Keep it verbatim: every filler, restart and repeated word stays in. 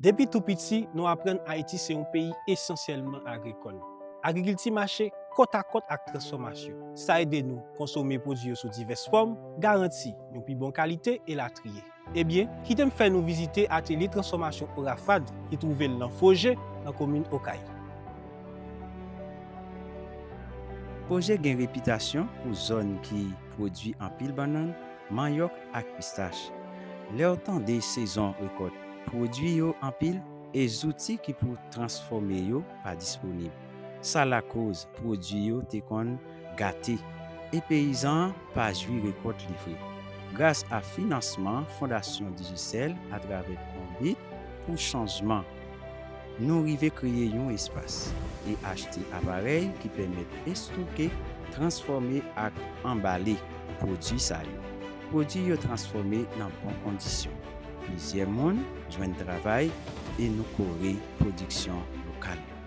Depi tou piti, nou aprann Ayiti se yon peyi esansyèlman agrikòl. Agrikilti mache kòtakòt ak transfòmasyon. Sa ede nou konsome pwodui yo sou divès fòm, garanti yon pi bon kalite, elatriye. Ebyen, kite m fè nou vizite atelye transfòmasyon Orafad ki twouve l nan Fojé, nan komin Okay. Fojé gen repitasyon pou zòn ki pwodui anpil bannann, manyòk ak pistach. Lè w tande sezon rekòt, pwodui yo anpil e zouti ki pou transfòme yo pa disponib. Sa lakoz pwodui yo te konn gate e peyizan an pa jwi rekòt li vre. Gras a finansman Fondasyon Digicel atravè Konbit pou Chanjman, nou rive kreye yon espas e achte aparèy ki pèmèt estòke, transfòme ak anbale pwodui sa yo. Pwodui yo transfòme nan bon kondisyon. Plizyè moun jwenn travay e nou kore pwodiksyon lokal yo.